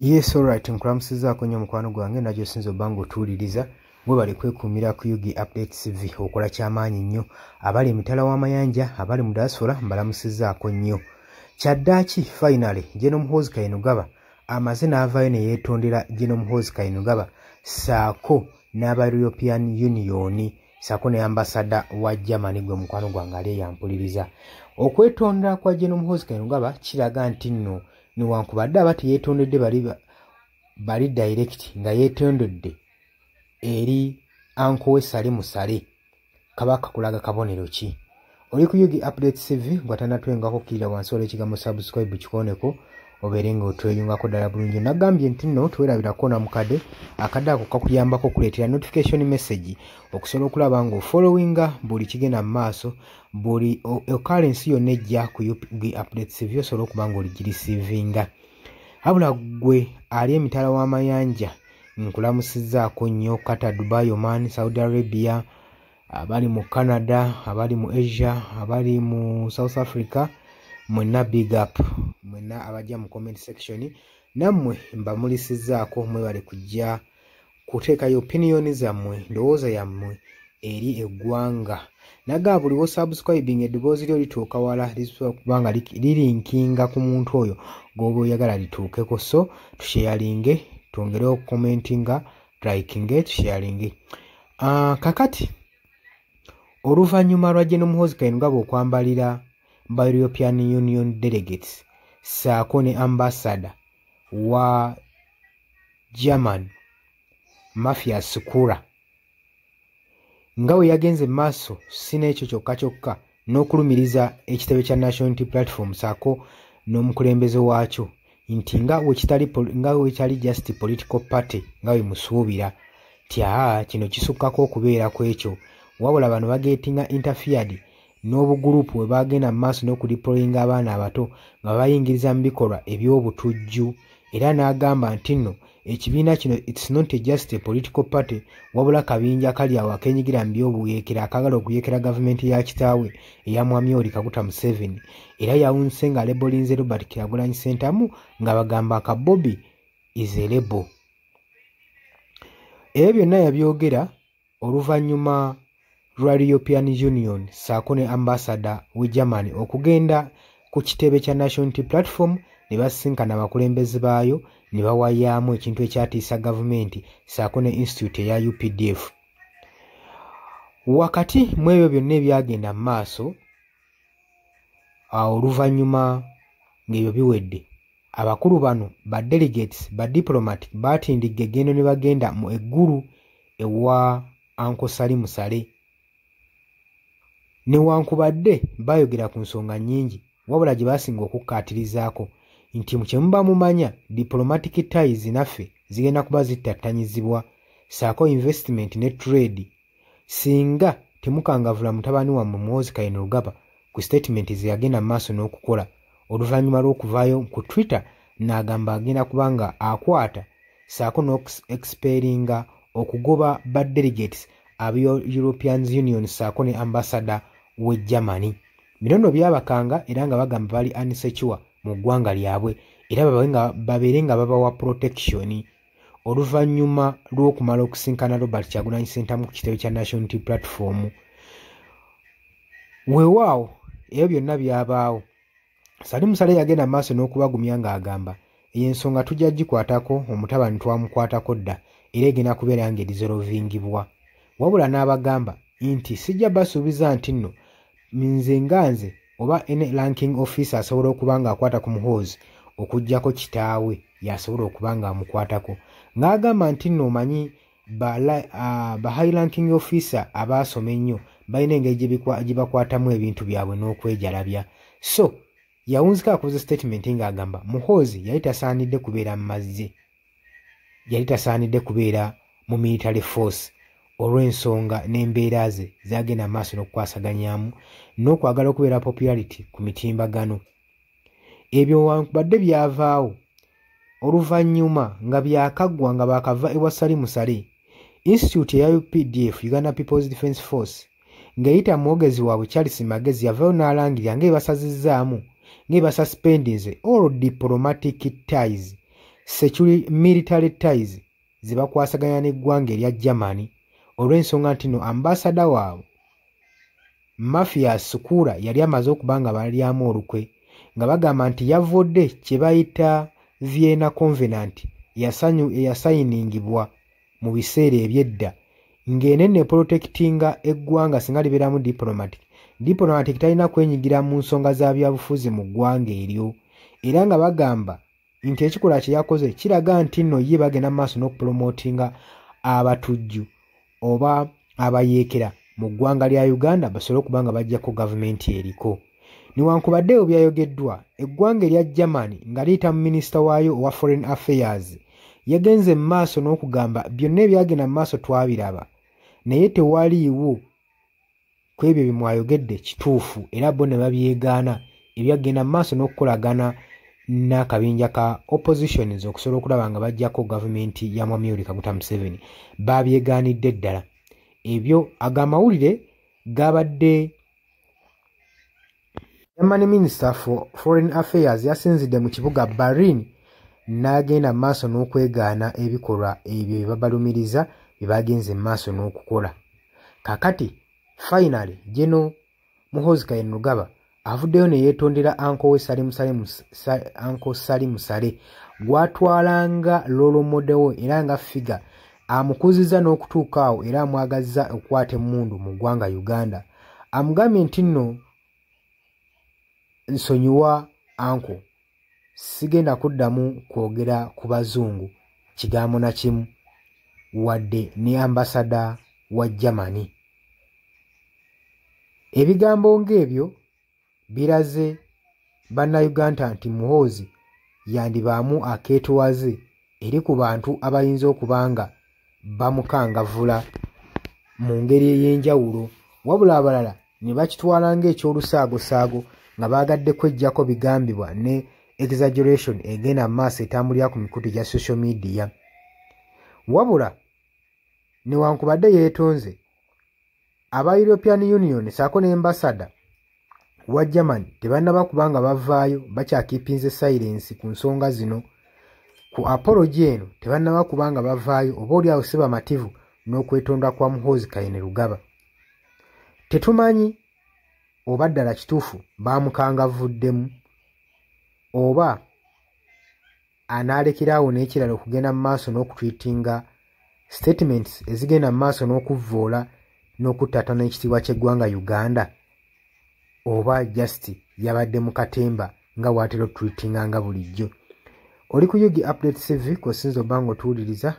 Yes, alright, nkulamusizaako nnyo mukwano gwange nagyo osinza obba ng'otuwuliriza. Mwebale kwekuumira ku UG Updates TV, okola kyamaanyi nnyo. Abali emitala w'amayanja, abali mu diaspora, mbalamusizaako nnyo. Kyaddaaki finally General Muhoozi Kainerugaba amaze n'avaayo ne yeetondera General Muhoozi Kainerugaba ssaako n'aba European Union ssaako ne ambassador wa Germany, gwe mukwano gwange ali eyampuliriza. Okwetonda kwa General Muhoozi Kainerugaba kiraga nti nno newankubadde aba teyeetondedde bali direct, nga yeetondedde eri uncle we Salim Saleh, kabaka kulaga kabonero ki? Oli ku UG Updates TV, gwatanatwengako kkirira wansi waliwo ekigambo subscribe, kikoneko obeere nga otweyungako ddala bulungi. Nagambye nti nno twerabirako na mukadde akadde ako kakuyambako okuleetera notification message okusobola okulaba ng'ofollowinga buli kigenda mu maaso, buli occurrence yonna ejja ku UG Updates TV osobola okuba ng'oligirisiivinga. Wabula ggwe ali emitala w'amayanja, nkulamusizzaako nnyo. Qatar, Dubai, Oman, Saudi Arabia, abali mu Canada, abali mu Asia, abali mu South Africa, mwenna big up. Mwenna abajja mu comment section, nammwe mbamulisizzaako. Mwebale kujja kuteekayo opinion zammwe, ndowooza yammwe eri eggwanga. Naga buli wo subscribing, eddoboozi lyo lituuka wala, lisobola okuba nga lirinkinga ku muntu oyo gw'oba oyagala lituukeko. So tusharinge, twongere okucommentinga, likinge, tusharinge. Kakati oluvannyuma lwa General Muhoozi Kainerugaba okwambalira ba European Union delegates ssaako ne ambassador wa German Mathias Kura, nga bwe yagenze mu maaso si n'ekyo kyokka kyokka n'okulumiriza ekitebe kya National Unity Platform ssaako n'omukulembeze waakyo nti nga wekitali just political party nga bwe musuubira, nti aa kino kisukkako okubeera ku ekyo, wabula bano bagettinga interfered n'obugurupu bwe bagenda mu maaso n'okudeployinga abaana abato nga bayingiriza mu bikolwa eby'obutujju. Era n'agamba nti nno ekibiina kino, it's not just a political party, wabula kabinja kali awo akenyigira mu by'obuyeekera akaagala okuyeekera gavumenti ya kitaawe eya Mwami Yoweri Kaguta Museveni. Era yawunse nga labelinze Robert Kyagulanyi Ssentamu nga bagamba aka Bobi is a rebel. Ebyo byonna yabyogera oluvannyuma lwa European Union ssaako ne ambassador we Germany okugenda ku kitebe kya National Unity Platform ne basisinkana abakulembeze baayo ne bawayaamu ekintu ekyatiisa gavumenti ssaako ne institute eya UPDF. Wakati mu ebyo byonna ebyagenda mu maaso, oluvannyuma ng'ebyo biwedde, abakulu bano ba delegates, ba diplomat, baatindigga eggendo ne bagenda mu eggulu ewa Uncle Salim Saleh. Newankubadde baayogera ku nsonga nnyingi, wabula gye baasinga okukkaatirizaako nti kye muba mumanya, diplomatic ties naffe zigenda kuba zittattanyizibwa ssaako investment ne trade singa temukangavvula mutabani wammwe Muhoozi Kainerugaba ku statement ze yagenda mu maaso n'okukola oluvannyuma lw'okuvaayo ku Twitter n'agamba agenda kuba nga akwata ssaako n'okuexpellinga okugoba ba delegates aba European Union ssaako ne ambassador we Germany. Bino nno byabakanga era nga bagamba bali unsecure mu ggwanga lyabwe era babeere nga babawa protection. Oluvannyuma lw'okumala okusinkana Robert Kyagulanyi Ssentamu ku kitebe kya National Unity Platform, weewaawo ebyo byonna byabaawo. Salim Saleh yagenda maaso n'okubagumya ng'agamba eyo ensonga tujja gikwatako, omutabani twamukwatako dda era egenda kubeera ng'eresolvingibwa. Wabula n'abagamba nti sijja basuubiza nti nno nze nga nze oba any ranking officer asobola okuba ng'akwata ku Muhoozi okuggyako kitaawe y'asobola okuba ng'amukwatako, ng'agamba nti nno omanyi ba high ranking officer abaasoma ennyo balina engeri gye bakwatamu ebintu byabwe n'okwejalabya. So yawunzika akoze statement ng'agamba Muhoozi yali tasaanidde kubeera mu mazze, yali tasaanidde kubeera mu military force olw'ensonga n'embeera ze zagenda maaso n'okukwasaganyaamu n'okwagala okubeera popularity ku mitimbagano. Ebyo wankubadde byavaawo oluvannyuma nga byakaggwa nga baakava ewa Salim Saleh, institute eya UPDF, Uganda People's Defence Force, ng'eyita mwogezi waabwe Charles Magezi, yavaayo n'alangirira ng'ebasazizzaamu, ng'ebasuspendinze all diplomatic ties. security military ties ze bakwasaganya n'eggwanga erya Germany, olw'ensonga nti no ambasada waabwe Mathias Sukura yali amaze okuba nga balyamu olukwe, nga bagamba nti yavodde kye bayita Vienna Covenant eyasayiningibwa mu biseera eby'edda, ng'enene protectinga eggwanga singa libeeramu diplomatic. Diplomatic talina kwenyigira mu nsonga za byabufuzi mu ggwanga eryo, era nga bagamba nti ekikolwa kye yakoze kiraga nti nno ye bagenda mu maaso n'okupromotinga abatujju oba abayeekera mu ggwanga lya Uganda basobole okuba nga baggyako gavumenti eriko. Newankubadde ebyo byayogeddwa, eggwanga erya Germany nga liyita mu minisita waayo owa Foreign Affairs yagenze mu maaso n'okugamba byonna ebyagenda mu maaso twabiraba, naye tewaliiwo ku ebyo bye mwayogedde kituufu, era bo ne babyegaana ebyagenda mu maaso n'okukolagana n'akabinja ka oppositions okusobola okulaba nga baggyako gavumenti ya Mwami Yoweri Kaguta Museveni. Babyegaanidde ddala ebyo. Ago amawulire gabadde Germany Minister for Foreign Affairs yasinzidde mu kibuga Berlin n'agenda mu maaso n'okwegaana ebikolwa ebyo bye babalumiriza bye bagenze mu maaso n'okukola. Kaakati finally General Muhoozi Kainerugaba avuddeyo ne yeetondera uncle we Uncle Salim Saleh gw'atwala nga role model we era nga figure amukuzizza n'okutuuka awo, era amwagazza okukwata emmundu mu ggwanga Uganda. Amugambye nti nno nsonyiwa uncle, sigenda kuddamu kwogera ku bazungu kigambo na kimu wadde ne ambasada wa Germany. Ebigambo ng'ebyo biraze bannayuganda nti Muhoozi yandibaamu akeetowaze eri ku bantu abayinza okuba nga bamukangavvula mu ngeri ey'enjawulo, wabula abalala ne bakitwala ng'eky'olusaagosaago nga baagadde kweggyako bigambibwa ne exaggeration egenda mu maaso etambulira ku mikutu gya social media. Wabula newankubadde yeetonze, aba European Union ssaako ne ambasada wa Germany tebannaba kuba nga bavaayo, bakyakeepinze silence ku nsonga zino. Ku apology eno tebannaba kuba nga bavaayo, oba oliawo si bamativu n'okwetonda kwa Muhoozi Kainerugaba. Tetumanyi oba ddala kituufu baamukangavvuddemu oba anaalekerawo n'ekirala okugenda mu maaso n'okutwitinga statements ezigenda mu maaso n'okuvvoola n'okuttattana ekitiibwa ky'eggwanga Uganda, oba just yabadde mu katemba nga bw'atera okutwitinga nga bulijjo. Oli ku UG Update TV kw'osinza obba ng'otuwuliriza.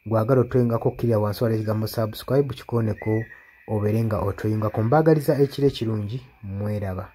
Gwagala otwengako, kkirira wansi wala ekigambo subscribe kikooneko obeere nga otweyungako. Mbaagaliza ekiro ekirungi, mweraba.